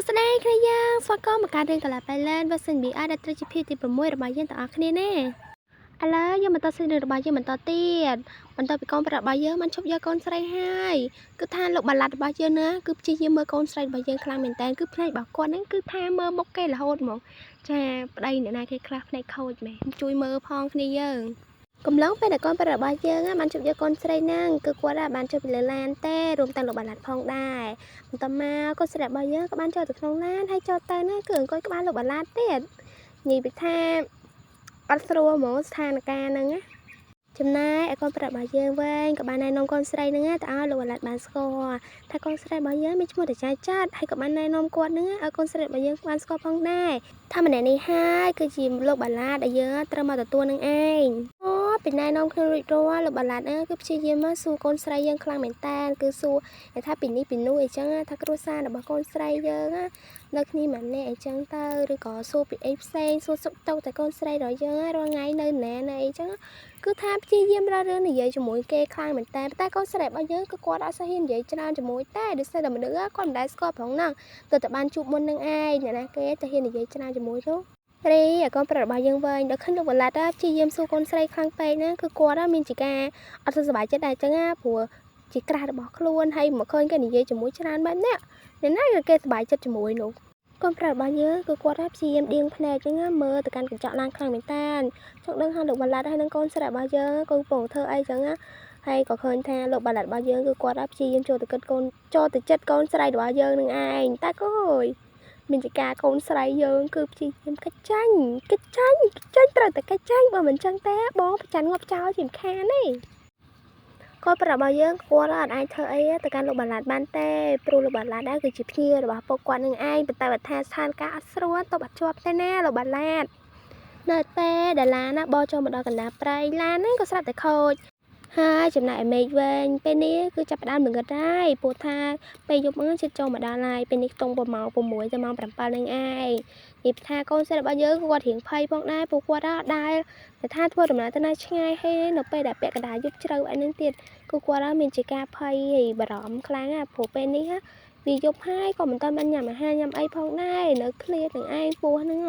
ស្តីគ្នាយើងស្វាគមន៍មកកាន់រឿងកលាបៃឡែន version BR ដែលត្រូវជាភាគទី6របស់យើងទាំងអស់គ្នាណាឥឡូវយើងបន្តសាច់រឿងរបស់យើងបន្តទៀតបន្ទាប់ពីកូនប្រុសរបស់យើងបានឈប់យកកូនស្រីហើយគឺថាលោកបាឡាត់របស់យើងណាគឺព្យាយាមមើលកូនស្រីរបស់យើងខ្លាំងមែនតើគឺភ្នែករបស់គាត់ហ្នឹងគឺថាមើលមុខគេរហូតហ្មងចាប្តីអ្នកណាគេខ្លះភ្នែកខូចមែនជួយមើលផងគ្នាយើង កំឡុងពេលដែលកូនប្រុសរបស់យើងបានជប់យកកូនស្រីហ្នឹងគឺគាត់បានចុះពីលើឡានទេរួមទាំងលោកបាឡាត់ផងដែរបន្ទាប់មកកូនស្រីរបស់យើងក៏បានចូលទៅក្នុងឡានហើយចូលទៅណាគឺអង្គុយក្បាលលោកបាឡាត់ទៀតនិយាយពីថាអត់ស្រួលហ្មងស្ថានភាពហ្នឹងណាចំណែកឯកូនប្រុសរបស់យើងវិញក៏បានណែនាំកូនស្រីហ្នឹងទៅឲ្យលោកបាឡាត់បានស្គាល់ថាកូនស្រីរបស់យើងមានឈ្មោះតាចាចាត់ហើយក៏បានណែនាំគាត់ហ្នឹងឲ្យកូនស្រីរបស់យើងបានស្គាល់ផងដែរថាម្នាក់នេះហើយគឺជាលោកបាឡាត់ដែលយើងត្រូវមកទទួលនឹងឯងអូពីណែនាំខ្លួនរួចរាល់លោកបាឡាត់ហ្នឹងគឺព្យាយាមមកសួរកូនស្រីយើងខ្លាំងមែនតើគឺសួរថាពីនេះពីនោះអីចឹងថាគ្រួសាររបស់កូនស្រីយើងនៅគ្នាម្នាក់អីចឹងទៅឬក៏សួរពីអីផ្សេងសួរសុខទុក្ខតែកូនស្រីរបស់យើងរាល់ថ្ងៃនៅណានៅអីចឹងគឺថាព្យាយាមរករឿងនិយាយជាមួយគេខ្លាំងមែនតើតែកូនស្រីរបស់យើងគឺគាត់អត់សូវហ៊ាននិយាយច្រើនជាមួយទេដោយសារតែមនុស្សគាត់មិនដែលស្គាល់ផងហ្នឹងទៅតែបានជួបមុននឹងឯងអ្នកណាគេទៅហ៊ាននិយាយច្រើនជាមួយនោះរីឯកូនប្រុសរបស់យើងវិញដល់ឃើញលោកវ៉ាឡាត់ព្យាយាមសួរកូនស្រីខ្លាំងពេកណាគឺគាត់មានជាការអត់សូវសប្បាយចិត្តដែរចឹងណាព្រោះជាក្រាស់របស់ខ្លួនហើយមកឃើញគេនិយាយជាមួយច្រើនបែបនេះអ្នកណាគេសប្បាយចិត្តជាមួយនោះកូនប្រុសរបស់យើងគឺគាត់ព្យាយាមដៀងភ្នែកចឹងមើលទៅកាន់កញ្ចក់ឡានខ្លាំងមែនតើចង់ដឹងថាលោកវ៉ាឡាត់ហើយនឹងកូនស្រីរបស់យើងគឺកំពុងធ្វើអីចឹងណាហើយក៏ឃើញថាលោកបាឡាត់របស់យើងគឺគាត់ព្យាយាមចូលទៅគិតកូនចូលទៅចិត្តកូនស្រីរបស់យើងនឹងឯងតែក៏យមានជាការកូនស្រីយើងគឺព្យាយាមកិច្ចចាញ់កិច្ចចាញ់កិច្ចចាញ់ត្រូវតែកិច្ចចាញ់បើមិនចឹងទេបងប្រច័នងាប់ចោលជាមិនខានទេគាត់ប្រាប់របស់យើងគាត់អត់អាចធ្វើអីទៅកាន់លោកបាឡាត់បានទេព្រោះលោកបាឡាត់ដែរគឺជាភ្ញៀវរបស់ពួកគាត់នឹងឯងប៉ុន្តែបើថាស្ថានភាពអត់ស្រួលតបអត់ជាប់ទេណាលោកបាឡាត់នៅពេលដែលឡានណាបោចូលមកដល់កណ្ដាលព្រៃឡានហ្នឹងក៏ស្រាប់តែខូចហើយចំណែកឯមេឃវិញពេលនេះគឺចាប់ផ្ដើមល្ងិតហើយព្រោះថាពេលយប់ហ្នឹងជិតចូលមកដល់ហើយពេលនេះខ្ទង់ប្រម៉ោង6ទៅម៉ោង7ហ្នឹងឯងនិយាយថាកូនស្រីរបស់យើងគាត់រៀងភ័យផងដែរព្រោះគាត់អត់ដែលតែថាធ្វើដំណើរទៅណាឆ្ងាយហើយនៅពេលដែលពាក់កណ្ដាលយប់ជ្រៅអីហ្នឹងទៀតគឺគាត់មានជាការភ័យហើយបារម្ភខ្លាំងណាព្រោះពេលនេះវាយប់ហើយក៏មិនទាន់បានញ៉ាំអាហារញ៉ាំអីផងដែរនៅឃ្លាតនឹងឯងពោះហ្នឹង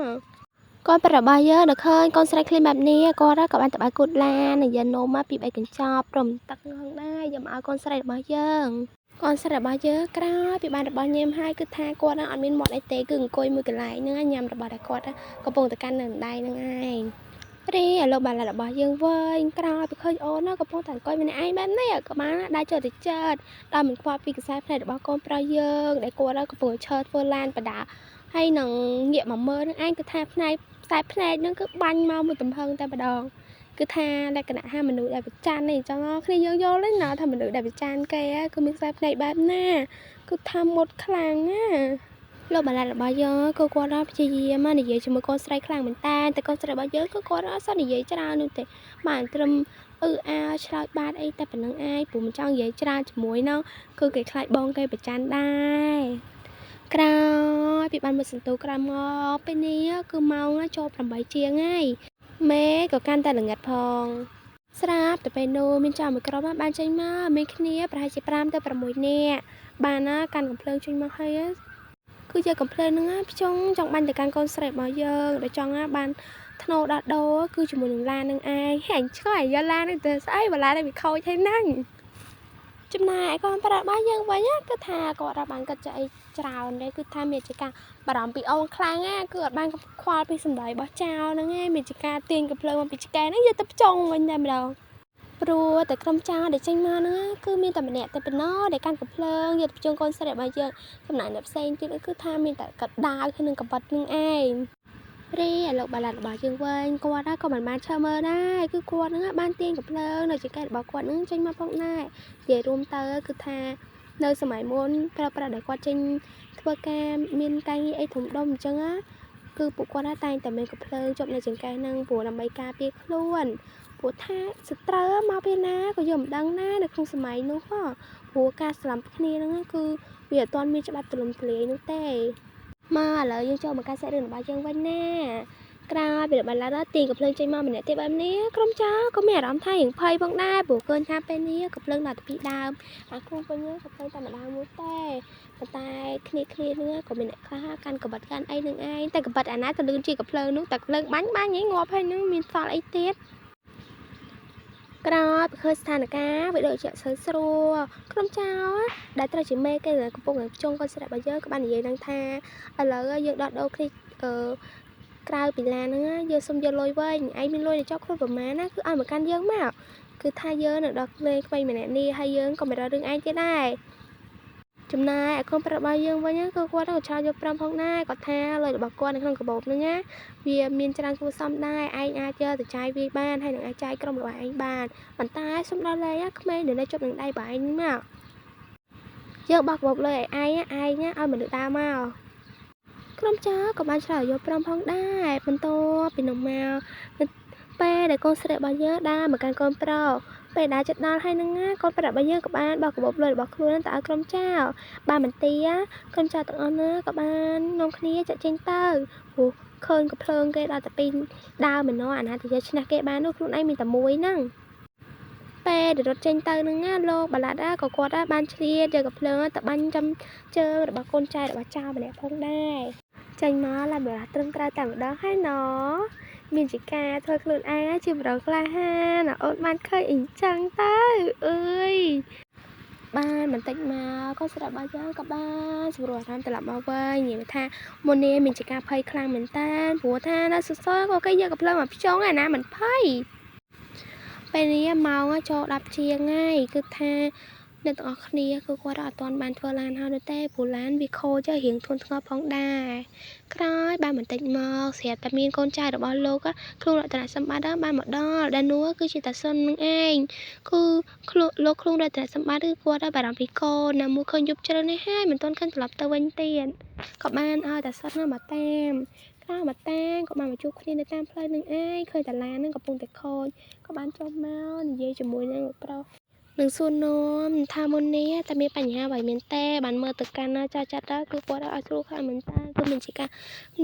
កូនប្រុសរបស់យើងដល់ឃើញកូនស្រីឃ្លានបែបនេះគាត់ក៏បានទៅបើកគូតឡាននិងយកនំមកពី3កញ្ចប់ព្រមទឹកហ្នឹងដែរយកមកឲ្យកូនស្រីរបស់យើងកូនស្រីរបស់យើងក្រោយពីបានរបស់ញ៉ាំហើយគឺថាគាត់អត់មានមាត់អីទេគឺអង្គុយមួយកន្លែងហ្នឹងញ៉ាំរបស់ដែលគាត់កំពុងតែកាន់នៅដៃហ្នឹងឯងរីឥឡូវបាឡារបស់យើងវិញក្រោយពីឃើញអូនកំពុងតែអង្គុយម្នាក់ឯងបែបនេះក៏បានដើរចូលទៅចិត្តដោយមិនខ្វល់ពីខ្សែភ្នែករបស់កូនប្រុសយើងដែលគាត់កំពុងឈើធ្វើឡានបដាហើយនឹងងាកមកមើលនឹងឯងគឺថាផ្នែកខ្សែភ្នែកហ្នឹងគឺបាញ់មកមួយទំហឹងតែម្ដងគឺថាលក្ខណៈថាមនុស្សដែលប្រច័ននេះអញ្ចឹងគ្នាយើងយល់ទេណាថាមនុស្សដែលប្រច័នគេគឺមានខ្សែភ្នែកបែបណាគឺថាមុតខ្លាំងណាលោកបាឡាត់របស់យើងគឺគាត់ដល់ព្យាយាមនិយាយជាមួយកូនស្រីខ្លាំងមែនតើតែកូនស្រីរបស់យើងគឺគាត់អត់សូវនិយាយច្រើននោះទេបានត្រឹមអឺអាឆ្លើយបាទអីតែប៉ុណ្្នឹងឯងព្រោះមិនចង់និយាយច្រើនជាមួយនោះគឺគេខ្លាចបងគេប្រច័នដែរក្រោយពីបានមួយសន្ទុះក្រោយមកពេលនេះគឺម៉ោងចូល8ជាងហើយមេក៏កាន់តែល្ងិតផងស្រាប់តែពេលនោះមានចៅមួយក្រុមបានចេញមកមានគ្នាប្រហែលជា5ទៅ6នាក់បានណាកាន់កំភ្លើងចេញមកហើយគឺជាកំភ្លើងហ្នឹងភ្ជង់ចង់បាញ់ទៅកាន់កូនស្រីរបស់យើងដែលចង់បានធ្នោដោះដូរគឺជាមួយនឹងឡាននឹងឯងហើយឆ្កយយកឡាននេះទៅស្អីបើឡាននេះវាខូចហើយហ្នឹងចំណែកឯកូនប្រុសរបស់យើងវិញគឺថាគាត់អត់បានគិតចេះអីច្រើនទេគឺថាមានជាការបារម្ភពីអូនខ្លាំងណាគឺអត់បានខ្វល់ពីសម្ដីរបស់ចៅហ្នឹងឯងមានជាការទាញកំភ្លើងមកពីឆ្កែហ្នឹងយកទៅផ្ចង់វិញតែម្ដងព្រោះតែក្រុមចៅដែលចេញមកហ្នឹងគឺមានតែម្នាក់តែប៉ុណ្ណោះដែលកាន់កំភ្លើងយកទៅភ្ជង់កូនស្រីរបស់យើងចំណែកអ្នកផ្សេងទៀតគឺថាមានតែកដាវហើយនឹងកបិតនឹងឯងរីឥឡូវបាឡាត់របស់យើងវិញគាត់ក៏មិនបានឈើមើលដែរគឺគាត់នឹងបានទាញកំភ្លើងនៅចង្កេះរបស់គាត់នឹងចេញមកផងដែរនិយាយរួមទៅគឺថានៅសម័យមុនប្រើប្រាស់ដែលគាត់ចេញធ្វើការមានការងារអីធំដុំអញ្ចឹងណាគឺពួកគាត់តែងតែមានកំភ្លើងជាប់នៅចង្កេះហ្នឹងព្រោះដើម្បីការពារខ្លួនព្រោះថាសត្រូវមកពីណាក៏យើងមិនដឹងដែរនៅក្នុងសម័យនោះហ៎ព្រោះការស្លាប់គ្នាហ្នឹងគឺវាអត់ទាន់មានច្បាប់ទូលំទូលាយនោះទេមកឥឡូវយើងចូលមកការសាច់រឿងរបស់យើងវិញណា ក្រោយពីលោកបាឡាត់ទាញកំភ្លើងចេញមកម្នាក់ទៀតបែបនេះក្រុមចៅក៏មានអារម្មណ៍ថារៀងភ័យផងដែរព្រោះឃើញថាពេលនេះកំភ្លើងដល់តែពីរដើមអាខ្លួនវិញកំភ្លើងតែម្ដងមួយទេប៉ុន្តែគ្នាគ្នានឹងក៏មានអ្នកខ្លះកាន់កបិតកាន់អីនឹងឯងតែកបិតអាណាទៅលឿនជាកំភ្លើងនោះតែកំភ្លើងបាញ់បាញ់ឯងងាប់ហើយនឹងមានសល់អីទៀតក្រោយពីឃើញស្ថានភាពវាដូចជាអត់សូវស្រួលក្រុមចៅដែលត្រូវជាមេគេកំពុងតែជុំកូនស្រីរបស់យើងក៏បាននិយាយនឹងថាឥឡូវយើងដោះដូរគ្នាអឺក្រៅពីឡានហ្នឹងយើងសុំយកលុយវិញឯងមានលុយនៅជាប់ខ្លួនប្រមាណណាគឺឲ្យមកកាន់យើងមកគឺថាយើងនឹងដោះលែងក្មេងម្នាក់នេះហើយយើងក៏មិនរករឿងឯងទៀតដែរចំណែកឯកូនប្រុសរបស់យើងវិញគឺគាត់ក៏ឆ្លើយយកព្រមផងដែរគាត់ថាលុយរបស់គាត់នៅក្នុងកាបូបហ្នឹងណាវាមានច្រើនគួរសមដែរឯងអាចយកទៅចាយវាយបានហើយនឹងអាចចាយក្រុមរបស់ឯងបានប៉ុន្តែសុំដោះលែងក្មេងដែលនៅជាប់នឹងដៃរបស់ឯងមកយើងបោះកាបូបលុយឲ្យឯងឯងឲ្យមនុស្សដើរមកក្រុមចៅក៏បានឆ្លើយយកព្រមផងដែរបន្ទាប់ពីនោះមកពេលដែលកូនស្រីរបស់យើងដើរមកកាន់កូនប្រុសពេលដើរចិត្តដល់ហើយនឹងណាកូនប្រុសរបស់យើងក៏បានបោះកាបូបលុយរបស់ខ្លួនទៅឲ្យក្រុមចៅបានបន្ទាក្រុមចៅទាំងអស់ណាក៏បាននាំគ្នាចាក់ចេញទៅព្រោះឃើញកំភ្លើងគេដល់តែពីរដើមម្ដងអាណាទៅយកឈ្នះគេបាននោះខ្លួនឯងមានតែមួយហ្នឹងពេលដែលរត់ចេញទៅនឹងណាលោកបាឡាត់ក៏គាត់បានឆ្លៀតយកកំភ្លើងទៅបាញ់ចំជើងរបស់កូនចៅរបស់ចៅម្នាក់ផងដែរចេញមកឡាបារះត្រឹមត្រូវតែម្ដងហើយណមានជាការធ្វើខ្លួនឯងជាប្រុសក្លាហានអូនបានឃើញអីចឹងទៅអើយបានបន្តិចមកក៏ស្រាប់របស់យើងក៏បានសម្រួលអារម្មណ៍ត្រឡប់មកវិញនិយាយថាមុននេះមានជាការភ័យខ្លាំងមែនតើព្រោះថានៅសសរក៏គេយកកំភ្លើងមកភ្ជង់ឯណាមិនភ័យពេលនេះម៉ោងចូល10ជាងហើយគឺថាអ្នកទាំងអស់គ្នាគឺគាត់អត់ទាន់បានធ្វើឡានហើយទេព្រោះឡានវាខូចរៀងធ្ងន់ធ្ងរផងដែរក្រោយបានបន្តិចមកស្រាប់តែមានកូនចៅរបស់លោកខ្លួនរតនសម្បត្តិបានមកដល់ដែលនោះគឺជាតាសុននឹងឯងគឺលោកខ្លួនរតនសម្បត្តិគឺគាត់បារម្ភពីកូនណាមួយឃើញយប់ជ្រៅនេះហើយមិនទាន់ឃើញត្រឡប់ទៅវិញទៀតក៏បានឲ្យតាសុនមកតាមក្រោយមកតាមក៏បានមកជួបគ្នានៅតាមផ្លូវនឹងឯងឃើញតាឡាននឹងកំពុងតែខូចក៏បានចុះមកនិយាយជាមួយនឹងលោកប្រុសនឹងសួរនាំថាមុននេះតែមានបញ្ហាអ្វីមែនទេបានមើលទៅកាន់ចាស់ចាត់ទៅគឺគាត់ឲ្យស្រួលខ្លាំងមែនតើគឺមិនជាការ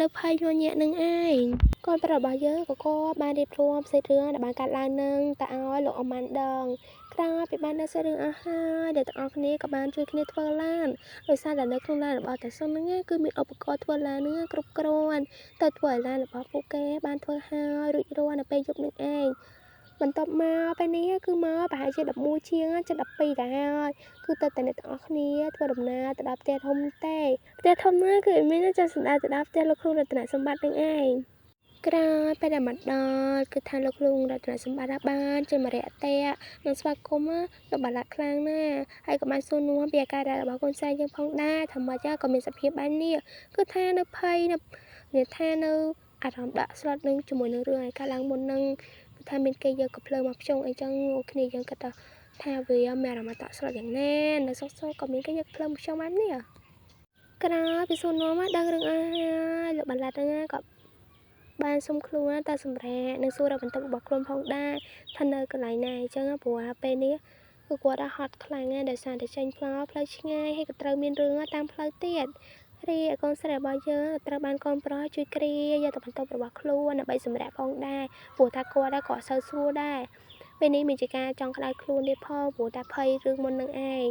នៅភ័យញញាក់នឹងឯងកូនប្រុសរបស់យើងក៏គាត់បានរៀបរាប់សាច់រឿងដែលបានកាត់ឡើងនឹងទៅឲ្យលោកអម៉ាន់ដឹងក្រោយពីបានដឹងសាច់រឿងអស់ហើយដែលទាំងអស់គ្នាក៏បានជួយគ្នាធ្វើឡានដោយសារតែនៅក្នុងឡានរបស់តាសុនហ្នឹងគឺមានឧបករណ៍ធ្វើឡានហ្នឹងគ្រប់គ្រាន់ទៅធ្វើឲ្យឡានរបស់ពួកគេបានធ្វើហើយរួចរាល់នៅពេលយប់នឹងឯងបន្ទាប់មកពេលនេះគឺមកប្រហែលជា11ជាងជិត12ទៅហើយគឺទៅតែអ្នកទាំងអស់គ្នាធ្វើដំណើរទៅដល់ផ្ទះធំទេផ្ទះធំណាគឺមានចាស់សម្ដៅទៅដល់ផ្ទះលោកគ្រូរតនសម្បត្តិនឹងឯងក្រោយពេលដែលមកដល់គឺថាលោកគ្រូរតនសម្បត្តិបានចេញមករយៈតៈនិងស្វាគមន៍លោកបាឡាត់ខ្លាំងណាស់ហើយក៏បានសួរនាំពីអាការៈរបស់កូនស្រីយើងផងដែរថាម៉េចក៏មានសភាពបែបនេះគឺថានៅភ័យនៅនិយាយថានៅអារម្មណ៍ដាក់ស្លុតនឹងជាមួយនឹងរឿងឲ្យកើតឡើងមុននឹងថាមានគេយកកំភ្លើងមកភ្ជង់អីចឹងគ្នាយើងគិតថាវាមានអារម្មណ៍តក់ស្លុតយ៉ាងណានៅសុកសុកក៏មានគេយកភ្លើងភ្ជង់បែបនេះក្រោយពីសួរនាំដឹងរឿងអស់ហើយលោកបាឡាត់ហ្នឹងក៏បានសុំខ្លួនតែសម្រាប់នឹងសួររកបន្ទប់របស់ខ្លួនផងដែរថានៅកន្លែងណាអញ្ចឹងព្រោះពេលនេះគឺគាត់ហត់ខ្លាំងណាស់ដោយសារតែចេញផ្លូវឆ្ងាយហើយក៏ត្រូវមានរឿងតាមផ្លូវទៀតរីឯកូនស្រីរបស់យើងត្រូវបានកូនប្រុសជួយគ្រាយកទៅបន្ទប់របស់ខ្លួនដើម្បីសម្រាប់ផងដែរព្រោះថាគាត់ក៏អត់សូវស្រួលដែរពេលនេះមានជាការចង់ក្តៅខ្លួនទៀតផងព្រោះតែភ័យរឿងមុននឹងឯង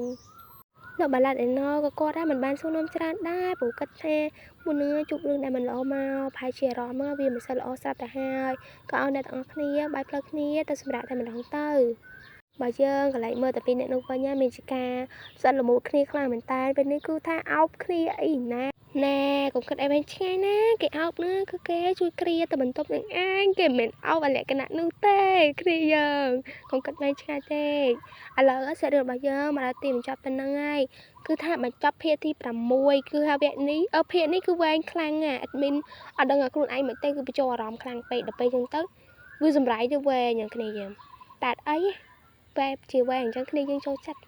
លោកបាឡាត់ឯណក៏គាត់ដែរមិនបានសួរនាំច្រើនដែរព្រោះគិតថាមុននឹងជួបរឿងដែលមិនល្អមកប្រហែលជាអារម្មណ៍វាមិនសូវល្អស្រាប់ទៅហើយក៏ឲ្យអ្នកទាំងអស់គ្នាបាយផ្លូវគ្នាទៅសម្រាប់តែម្ដងទៅបើយើងកន្លែងមើលតែពីអ្នកនោះវិញមានជាការស្អិតល្មួតគ្នាខ្លាំងមែនតើពេលនេះគឺថាអោបគ្នាអីណាណែកុំគិតអីវិញឆ្ងាយណាគេអោបនោះគឺគេជួយគ្រាទៅបន្ទប់នឹងឯងគេមិនមែនអោបអាលក្ខណៈនោះទេគ្នាយើងកុំគិតវិញឆ្ងាយទេឥឡូវសាច់រឿងរបស់យើងមកដល់ទីបញ្ចប់ប៉ុណ្្នឹងហើយគឺថាបញ្ចប់ភាគទី6គឺថាវគ្គនេះភាគនេះគឺវែងខ្លាំងណាស់ admin អត់ដឹងថាខ្លួនឯងមិនទេគឺបញ្ចូលអារម្មណ៍ខ្លាំងពេកដល់ពេលចឹងទៅវាសម្រាយទៅវែងយ៉ាងគ្នាយើងតែអីបែបជាវែងអញ្ចឹងគ្នាយើងចូលចិត្ត